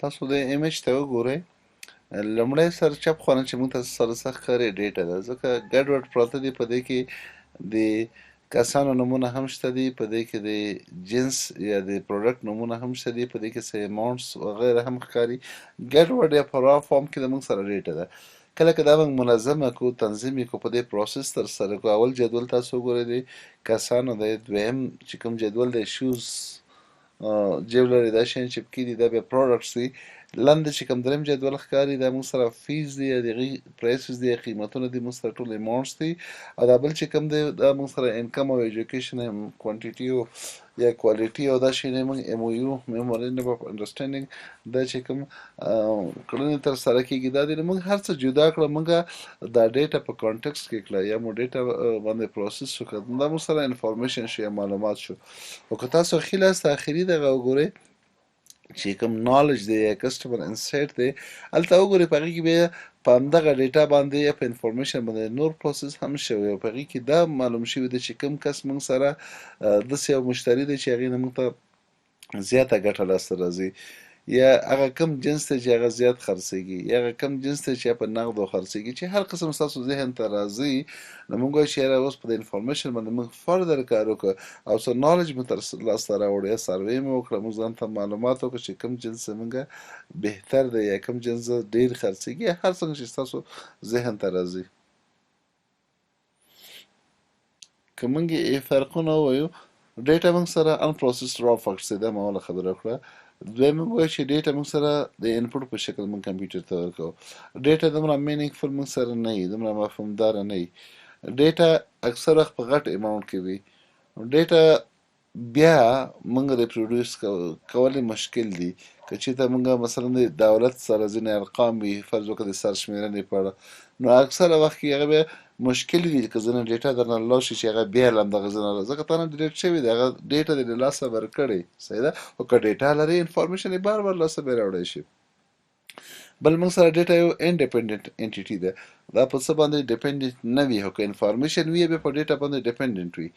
تاسو دې image ته وګورئ. لومړی سر چپ خوا نه چې موږ ته سره څه ښکاري، data ده، ځکه ګډوډ پراته دي. په دې کې د کسانو نومونه هم شته دي، په دې کې د جنس یا د product نومونه هم شته دي، په دې کې څه amounts وغیره هم ښکاري. ګډوډ یا په raw form کې د موږ سره data ده. کله که دا موږ منظمه کړو، تنظیم یې کړو، په دې process تر سره کړو، اول جدول تاسو وګورئ د کسانو دی، دویم چې کوم جدول دی shoes، jewellery، دا شیان چې پکې دي دا بیا products دي. لاندې چې کوم دریم جدول ښکاري دا موږ سره fees دي یا د هغې prices دي یا قیمتونه دي، موږ سره ټول amounts دي. او دا بل چې کوم دی دا موږ سره income او education quantity او یا quality او دا شیان موږ MOU، memorandum of understanding، دا چې کوم کړنې تر سره کېږي دا دي. نو موږ هر څه جدا کړه، موږ دا data په context کې کړه یا مو data باندې process وکړه، دا موږ سره information شو یا معلومات شو. او که تاسو ښي لاس ته اخري دغه وګورئ چې کوم knowledge دی یا customer insight دی، هلته وګورئ په هغې کې بیا په همدغه data باندې یا په information باندې نور process هم شوی او په هغې کې دا معلوم شوی دی چې کوم کس موږ سره داسې یو مشتري دی چې هغې نه موږ ته زیاته ګټه لاسته راځي، یا هغه کوم جنس دی چې هغه زیات خرڅېږي، یا هغه کوم جنس دی چې په نغدو خرڅېږي، چې هر قسم ستاسو ذهن ته راځي. نو موږ وایو چې یاره اوس په دې information باندې موږ further کار وکړو او څه knowledge مو تر لاسته راوړو یا survey مو وکړه، موږ ځان ته معلومات وکړو چې کوم جنس زموږ بهتر دی یا کوم جنس ډېر خرڅېږي، یا هر څنګه چې ستاسو ذهن ته راځي. که موږ یې فرقونه ووایو، data موږ سره unprocessed raw facts دی، دا مو اوله خبره وکړه. دویم موږ وایو چې data موږ سره د input په شکل موږ کمپیوټر ته ورکوو. data دومره meaningful موږ سره نه وي، دومره مفهومداره نه وي. data اکثر وخت په غټ amount کې وي. data بیا موږ reproduce کول مشکل دي. که چېرته موږ مثلا د دولت سره ځینې ارقام وي، فرض وکړه د سرشمېرنې په اړه، نو اکثره وخت کې هغه بیا مشکل وي که ځینې data درنه لاړ شي چې هغه بیا له همدغه ځای نه، ځکه تا نه delete شوې ده، هغه data دې له لاسه ورکړې، صحیح ده. خو که data لرې information یې بار بار لاسه بیا راوړی شي. بل موږ سره data یو independent entity ده، دا په څه باندې dependent نه وي، خو که information وي بیا په data باندې dependent وي.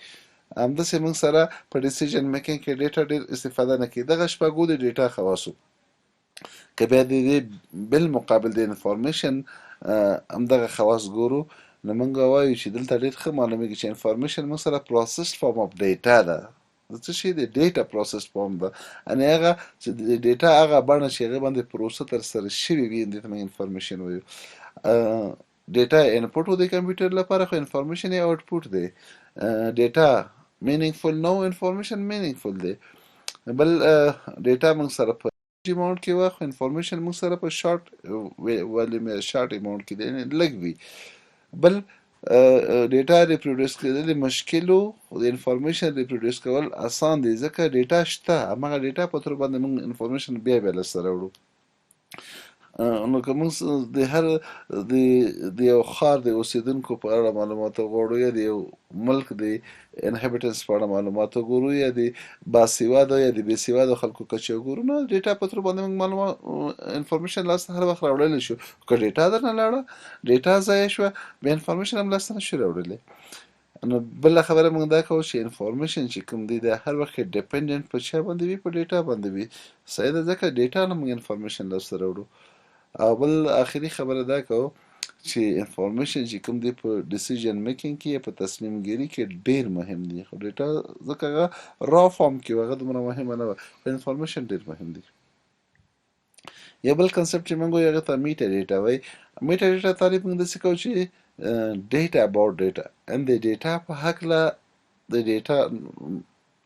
همداسې موږ سره په decision making کې data ډېر استفاده نه کوي. دغه شپږو د data خواصو که بیا د دې بل مقابل د information همدغه خواص ګورو، نو موږ وایو چې دلته ډېر ښه معلومیږي چې information موږ سره processed form of data ده. د څه شي؟ د data processed form ده، یعنې هغه چې د data هغه بڼه چې هغې باندې پروسه تر سره شوې وي، دې ته موږ information وایو. data input و د کمپیوټر لپاره، خو information یې output دی. data meaningful نو، information meaningful دی. بل data موږ سره په amount کې وه، خو information موږ سره په short volume یا short amount کې دی، یعنې لږ وي. بل data reproduce کېدل مشکل و، خو د information reproduce کول اسان دی، ځکه data شته، هماغه data په through باندې موږ information بیا بیا لاسته راوړو. نو که موږ د هر د یو ښار د اوسېدونکو په اړه معلومات وغواړو، یا د یو ملک د inhabitants په اړه معلومات وګورو، یا د باسواده یا د بې سواده خلکو کچه وګورو، نو data په through باندې موږ معلومات information لاسته هر وخت راوړلی شو. که data درنه لاړه، data ضایع شوه، بیا information هم لاسته نشو راوړلی. نو بله خبره موږ دا کوو چې information چې کوم دی دا هر وخت dependent په چا باندې وي؟ په data باندې وي، صحیح ده، ځکه data نه موږ information لاسته راوړو. او بل آخري خبره دا کوو چې information چې کوم دی په decision making کې یا په تصمیم ګیري کې ډیر مهم دی، خو data ځکه هغه raw form کې هغه دومره مهمه نه وه، خو information ډیر مهم دی. یو بل concept چې موږ وایو هغه ته metadata وایي. metadata تعریف موږ داسې کوو چې data about data، ان د data په هکله د data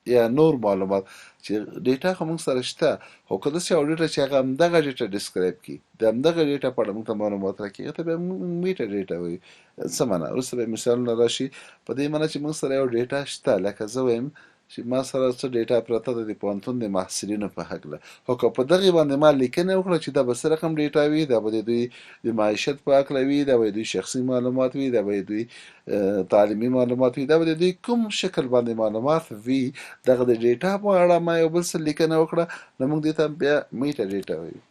یا نور معلومات، چې data خو موږ سره شته، خو که داسې یو data چې هغه همدغه data describe کړي، د همدغه data په اړه موږ ته معلومات راکړي، هغه ته بیا موږ metadata وایو. څه معنا؟ وروسته به مثالونه راشي. په دې معنا چې موږ سره یو data شته، لکه زه وایم چې ما سره څه data پرته ده د پوهنتون د محصلینو په هکله، خو که په دغې باندې ما لیکنه وکړه چې دا به څه رقم data وي، دا به د دوی د معیشت په هکله وي، دا به د دوی شخصي معلومات وي، دا به د دوی تعلیمي معلومات وي، دا به د دوی کوم شکل باندې معلومات وي، دغه د data په اړه ما یو بل څه لیکنه وکړه، نو موږ دې ته بیا metadata وایو.